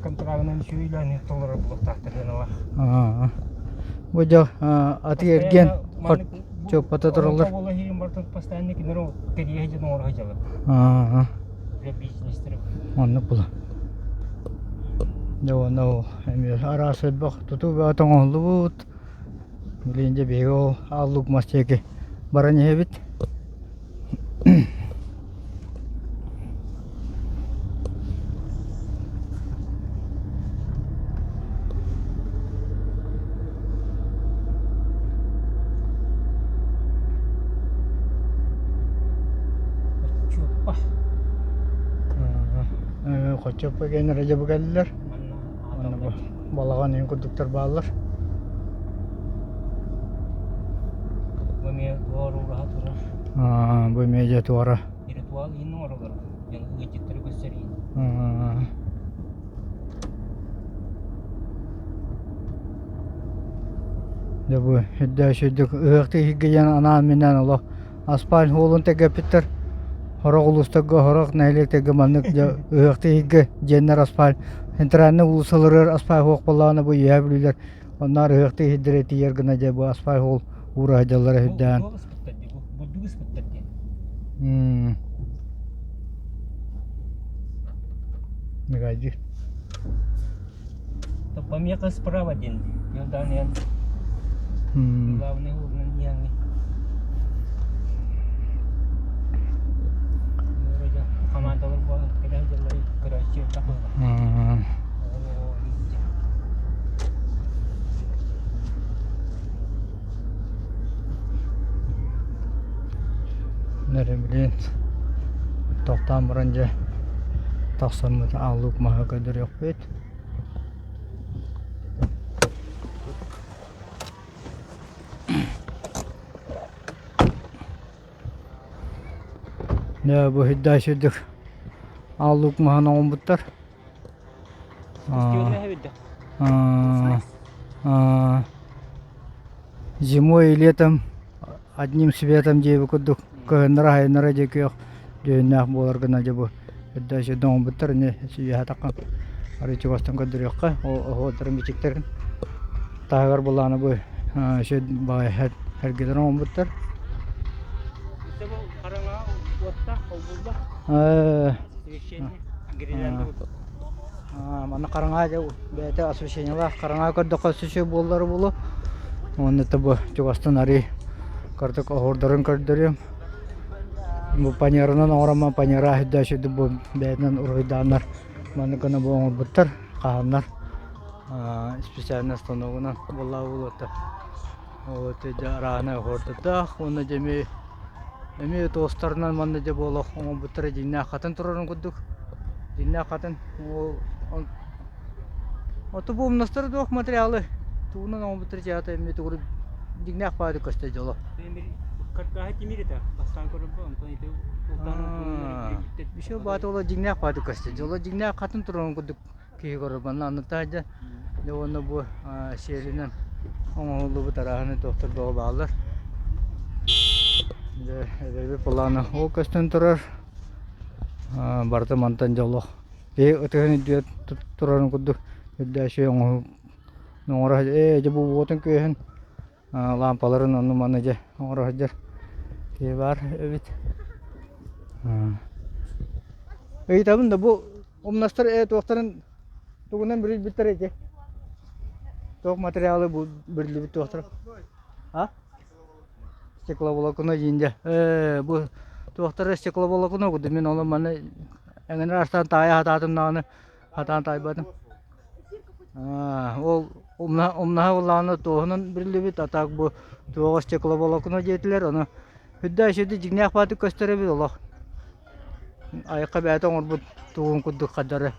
контрагынан үчүгэй толорор буолуохтаахтар сыаналаах. Бу дьэ атыы-эргиэн чуоппата тураллар. Постоянно кинилэр кэрийэ сылдьан оҥоро сылдьаллар. Бизнестери. Оннук була. Дьэ уонна ол эмиэ араас элбэх тутуу бөҕөтө оҥоһуллубут. Билигин дьэ биһиги ол Аал Луук мас диэки баран иһэбит. Хоччуоппа. Хоччуоппа диэн эрэ дьэ бу кэллилэр. Манна бу балаҕан иһин курдуктар бааллар. Бу эмиэ туора ураһа турар. Бу эмиэ дьэ туора. Ритуал иһин оҥороллор. Дьон ыалдьыттары көрсөр иһин. Дьэ бу үрдээх сүрдүк ыһыахтыы иһиргэ диэн анаан-минээн олох Аспаал суолун тэгэппиттэр сорох улуустарга, сорох нэһилиэктэргэ маннык дьэ ыһыахтыы иһиргэ дьиэннэр аспаал центральнай уулуссаларыгар аспаал суох буоллаҕына бу үөһээ бүлүүлэр онноор ыһыахтыы иһирдэрэ тиийэр гына дьэ бу аспаал суол уура сылдьаллара сүрдээн Туох ыспыттар дии бу бурдук ыспыттар дии. М Мегайдир. Помеха справа диэн Йорданиян главный уолунан иһэҥҥин командалар буолан кэлэн дьыллары көрөөччү элбэх буолла. Нөрүмүлүн тохтоон баран дьэ тахсаммыт ааллык маһы көрдөрүөхпүт. Дьэ бу сирдээх сирдик ааллык маһын оҥорбуттар. Зимой и летом одним светом диэбит курдук кыһыннара-сайыннара дьэ күөх дьүһүннээх буолар гына дьэ бу эрдэ сирдэ оҥорбуттар ини сийиэхэ таххан арыый чугастан көрдөрүөххэ ол оһуордарын бичиктэрин таһыгар былаана бу сир баҕайы эргэлэр оҥорбуттар. Хараҥаҕа уоттаах холбууллар. Манна хараҥа дьэ бэйэтэ освещениелаах хараҥа көрдөххө өссө буоллара буолуо. Уонна это бу чугастан арыы кырдык оһуордарын көрдөрүөм. Бу панеранан оҥороммун панера сирдэ сирдик бу бэйэтинэн уруһуйдааннар маннык гына бу оҥорбуттар хаһаннар специальнай станогунан буоллаҕа буолуо Ол дьэ арааһынай оһуордардаах уонна дьэ эмиэ эмиэ туостарынан манна дьэ буолуох оҥорбуттара дьиҥнээх хатын турарын курдук дьиҥнээх хатын ол оту бу умнастара туох материалы тугунан оҥорбуттара дьиэҕэ эмиэ тугу дьиҥнээх баайдык көстөр дьоло Каркаһа тимир этэ бастаан көрөрбө онтон ити Еще баата ола дьиҥнээх баайдык көстөр дьоло дьиҥнээх хатын турарын курдук киһи көрөр манна аны таһырдьа дьэ уонна бу сиэлинэн оҥоһуллубут арааһынай туохтар бөҕө бааллар дьэ эбэбит былаана ол көстөн турар барыта мантан дьэ олох киһи ытыһын үрдүгэр турарын курдук үрдээччи оҥоһук оҥоро ээ дьэ бу уотун күөһүн лаампаларын онну-маны дьэ оҥоро сылдьар киһи баар эбит ыйытабын да бу Умнастар ээ туохтарын тугунан бүрүйбүттэр ити? Туох материалы бу бүрүллүбүт туохтара? А? Стекловолокно диин дьэ. Ээ бу туохтара стекловолокно курдук мин ону маны эҥин араастаан таайа сатаатым даҕаны сатаан таайбатым. Аа ол умнаһа умнаһа буоллаҕына туоһунан бүрүллүбүт, а так бу туоҕа стекловолокно диэтилэр, ону үрдэ үчүгэй дьиҥнээх баатык көстөр эбит олох. Айыкка бэйэтэ оҥорбут тугун курдук хардары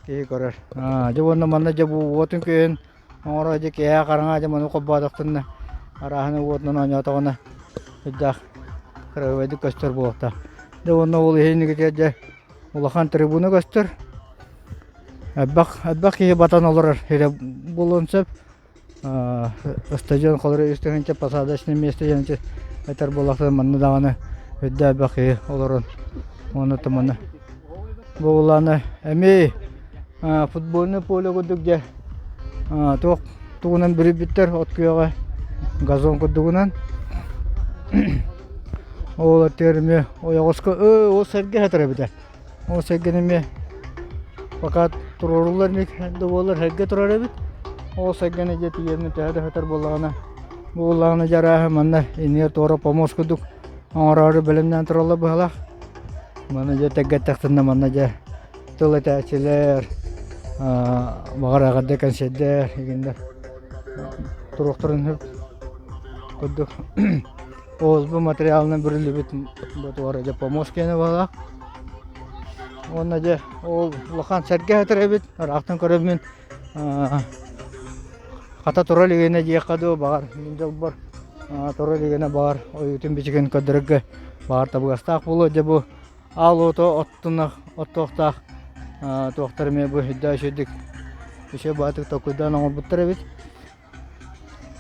киһи көрөр. Аа, дьэ уонна манна дьэ бу уотун күөһүн оҥоро дьэ киэһэ хараҥа дьэ маны холбоотохтунна арааһына уотунан оонньоотоҕуна сүрдээх кыраһыабайдык көстөр буолуохтаах. Дьэ уонна ол иһин дьэ улахан трибуна көстөр. Элбэх элбэх киһи батан олорор сирэ буолуон сөп. Стадион холоро үс тыһыынча посадочное место диэн этэр буоллахтара манна даҕаны үрдэ элбэх киһи олорон уонна манна бу улаана эмиэ. Футбольнай поле курдук дьэ туох тугунан бүрүйбүттэр от күөҕэ газон курдугунан. Ол өттүгэр эмиэ ойоҕоско ыы ол сэргэ сытар эбитэ. Ол сэргэни эмиэ пока туруоруллар ини да буоллар сэргэ турар эбит. Ол сэргэни дьэ тиийэммин төһө да сытар буоллаҕына бу буоллаҕына дьэ арааһа манна иннигэр туора помост курдук оҥороору бэлэмнээн тураллар быһалаах. Маны дьэ тэггэттэхтэринэ манна дьэ тыл этээччилэр, баҕар эҕэрдэ кэнсиэрдэр игиннэр туруохтарын сөп курдук ОСБ материалынан бүрүллүбүт ботугар дьэ помост киэнэ баҕалаах. Уонна дьэ ол улахан сэргэ сытар эбит, ыраахтан көрөммүн хата тура илигинэ диэххэ дуу, баҕар мин дьолбор тура илигинэ баҕар ойуутун-бичигин көрдөрөргө баҕар табыгастаах буолуо. Дьэ бу Аал уоту оттунах оттуохтаах туохтар эмиэ бу үрдээх үчүгэйдик үчүгэй баҕатык толкуйдаан оҥорбуттар эбит.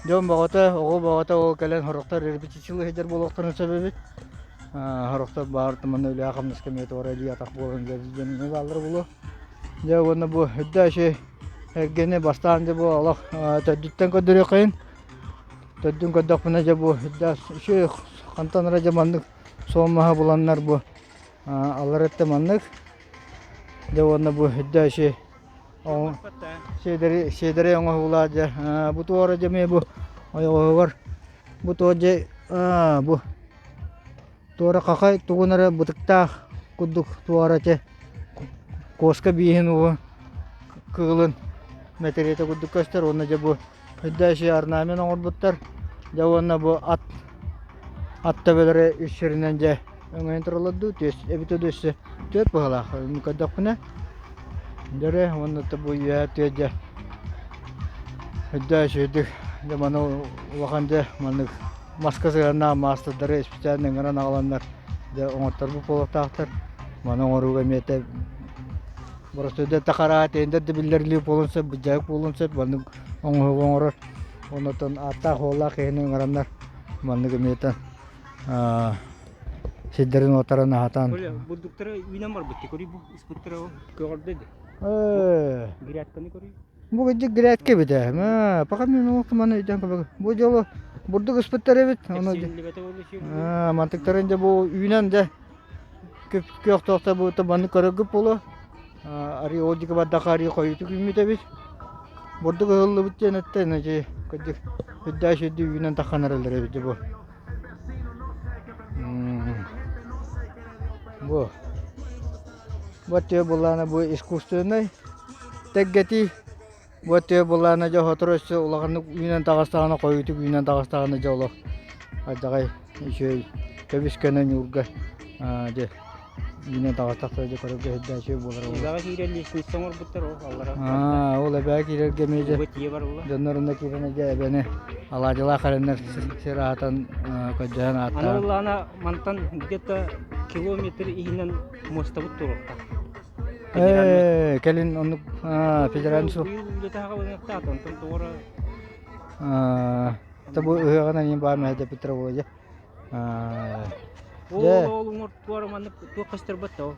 Дьон бөҕөтө, оҕо бөҕөтө ол кэлэн сорохтор репетициялыы сылдьар буолуохтарын сөп эбит. Сорохтор баар манна үлэҕэ-хамнаска эмиэ туора илии-атах буолан үлэлиир дьон эмиэ бааллара буолуо. Дьэ уонна бу үрдээх үчүгэй эргэни бастаан дьэ бу олох төрдүттэн көрдөрүөххэйин. Төрдүн көрдөхпүнэ дьэ бу үрдээх үчүгэй хантан эрэ дьэ маннык Суон маһы буланнар бу аллар өттө маннык. Дьэ уонна бу үрдэ иши сиэдэри сиэдэрэй оҥоһуулаах дьэ бу туора дьэ эмиэ бу ойоҕоһугар бу туора дьэ бу туора хахай тугун эрэ бытыктаах курдук туора дьэ куоска бииһин угун кыылын мэтириэтэ курдук көстөр уонна дьэ бу үрдэ иши орнамент оҥорбуттар дьэ уонна бу ат Ат төбөлөрө үс сиринэн дьэ өҥөйөн тураллар дуу, түөс эбитэ дуу өссө түөрт быһалаах көрдөхпүнэ дьөрү уонна бу үөһэ түө дьэ үрдээ үчүгэйдик дьэ маны улахан дьэ маннык маска сыһыаннаах маастардары специально ыҥыран аҕаланнар дьэ оҥотторбут буолуохтаахтар. Маны оҥорууга эмиэ боростуойда тахара тендер да биллэрилии буолуон сөп, быдьаайык буолуон сөп, маннык оҥоһугу оҥорор. Оннуттан ааттаах-уоллаах киһини ыҥыраннар маннык эмиэтэ сирдэрин уоттарын аһатан Бурдуктара үүнэн барбыт көрүй бу испыттара көҕөрдө ди. Грядканы көрүй. Бу кырдьык грядка эбит ээ. Пока мен маны өйдөөн көрбөккө. Бу дьолу бурдук ыспыттар эбит. Ону мантыктарын дьэ бу үүнэн дьэ күөх бу маннык көрөргүт буолуо. Арыы ол диэки бардахха арыы хойутук үүммүт эбит. Бурдук ыһыллыбыт диэн эттэ, ити кырдьык үрдээх сүрдүү үүнэн таххан эрэллэр эбит бу. Бу бу өттүгэр былаана бу искусственнай тэлгэтии. Бу өттүгэр былаана дьэ сотору өссө улаханнык үүнэн таҕыстаҕына хойутук үүнэн таҕыстаҕына дьэ олох алдьархай үчүгэй көбүс көнө ньуурга дьэ Үүнэн таҕыстахтара дьэ көрөргө сирдээх үчүгэй буолара буолуо. Эбэҕэ киирэр лестница оҥорбуттар ол аллара. Аа, ол эбэҕэ киирэргэ эмиэ дьэ Уга тиийэ барылла. дьоннор онно киирэн дьэ эбэни алаадьылаах эрэннэр сир аһатан көрдөһөн Аны ааттаан. ыллаана мантан где-то километр иһинэн муостабыт туруохтаах. Ээ, кэлин оннук федеральный суол. Быйыл үлэтэ хаалыахтаах, онтон тоҕо Бу ыһыаҕынан иин баар мэһэйдэппиттэрэ буолуо дьэ. Ол ол уҥуор маннык туох көстөрбөт да ол.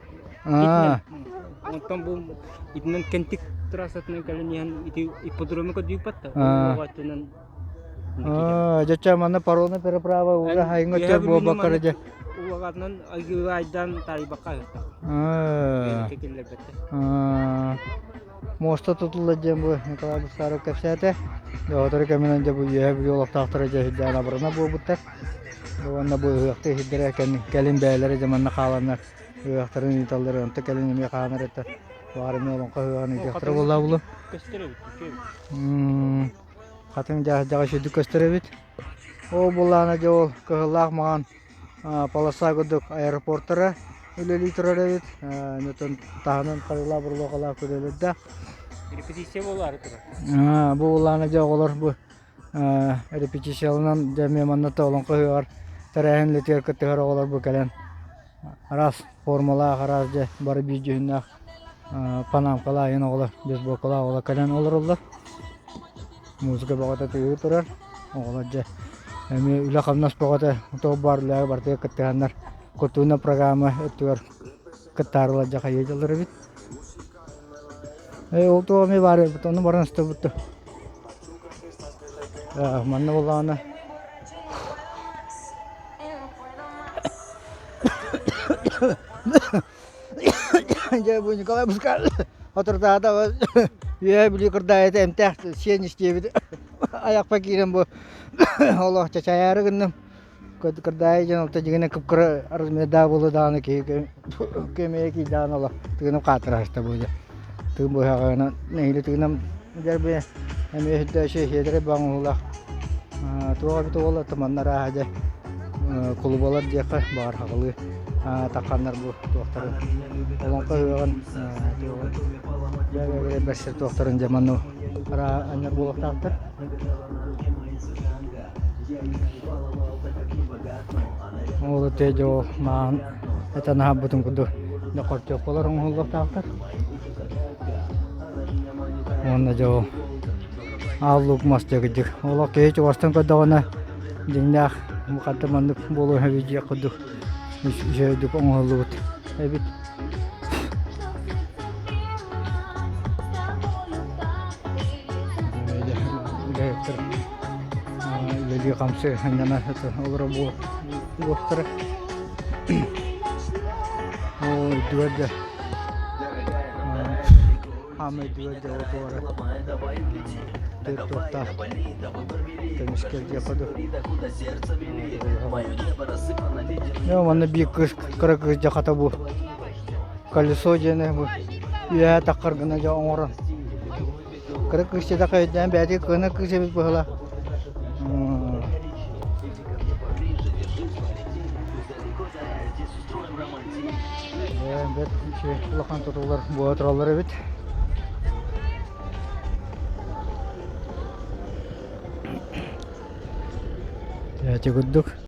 Онтон бу итинэн Кентик трассатынан кэлэн иһэн ити ипподрому көрдүүппэт да. Ол өттүнэн Дьэ манна паромная переправа уже хайыҥҥа өттүгэр буолбакка дьэ. Уоҕатынан айдан таарыйбакка аһыахтаах. Киллэрбэттэр. Муоста тутулла диэн бу Николай Бусаров кэпсээтэ. Сотору кэминэн дьэ бу Үөһээ Бүлүү олохтоохторо дьэ сирдээн абырана буолбуттар. Уонна бу ыһыахтыы сирдэрэ кэлин бэйэлэрэ дьэ манна хааланнар ыһыахтарын ыыталлар. Онто кэлин эмиэ хаанар этэ. Баҕар эмиэ олоҥхо ыһыаҕын ыытыахтара буоллаа булу. Көстөр эбит, үчүгэй эбит. Хатыҥ дьаһдьаҕа сүрдүк көстөр эбит. Ол буллаана дьэ ол кыһыллаах маҕан полоса курдук аэропортара үлэлии турар эбит. Онтон таһынан харылаах бурлуокалаах күрүөлэрдээх. Репетиция буолаары турар. Бу улаана дьэ оҕолор бу репетицияланан дьэ эмиэ манна олоҥхо ыһыаҕар тэрээһин үлэтигэр кыттыһар оҕолор бу кэлэн араас формалаах, араас дьэ бары биир дьүһүннээх панамкалаах айан оҕолор, бейсболкалаах оҕолор кэлэн олороллор. Музыка бөҕөтө тыаһыы турар. Оҕолор дьэ эмиэ үлэ-хамнас бөҕөтө туох баар үлэҕэ барытыгар кыттыһаннар культурнай программа өттүгэр кыттаарылар дьэ хайыы дьаллар эбит. Ээ ол туох эмиэ баар эбит, ону баран сытабыт. Манна буоллаҕына Дьэ бу Николай Пускай отурдаата үөһэ Бүлүү кырдаайыта эмтээх сиэн истиэбит айахпа киирэн бу олох чачайаары гынным. Кырдаайы дьон алта дьигинэ кып-кыра размердаах буолуо даҕаны киһи күөмэйэ киирдэҕинэ олох тыыным хаатыраһыста бу дьэ. Тыын быһаҕынан нэһиилэ тыынам дьэ эмиэ өйдөөчү сиэдэрэй баҕа туох эбит уола туманна арааһа дьэ кулубалар диэххэ баҕар хаҕылыы тахханнар бу туохтарын олоҥхо ыһыаҕын туоҕун бэрсэр туохтарын дьэ манна араа анньар буолуохтаахтар. Ол этэ дьэ маан этэн аһарбытым курдук хортуоппалар оҥоһуллуохтаахтар. Уонна дьэ ол аал луук мас дьэ олох киһи чугастан көрдөҕүнэ дьиҥнээх ханта маннык буолуо эбит диэх курдук үчүгэйдик оҥоһуллубут эбит. Үлэһиттэр үлэлии-хамсыы сынньана олоро буолуохтара. Ол үрдүгэр да хаамай үрдүгэр да отуора төрт туохтаах көмүскэл диэххэ дуу. Манна биир кыыс кыра кыыс дьэ хата бу колесо диэни бу үөһээ таххар гына дьэ оҥорон Кыра кыысчата өйдөөн бэйэтигэр кыанар кыыс эбит быһыылаах. Бэрт үчүгэй улахан тутуулар буола тураллар эбит. Ити курдук.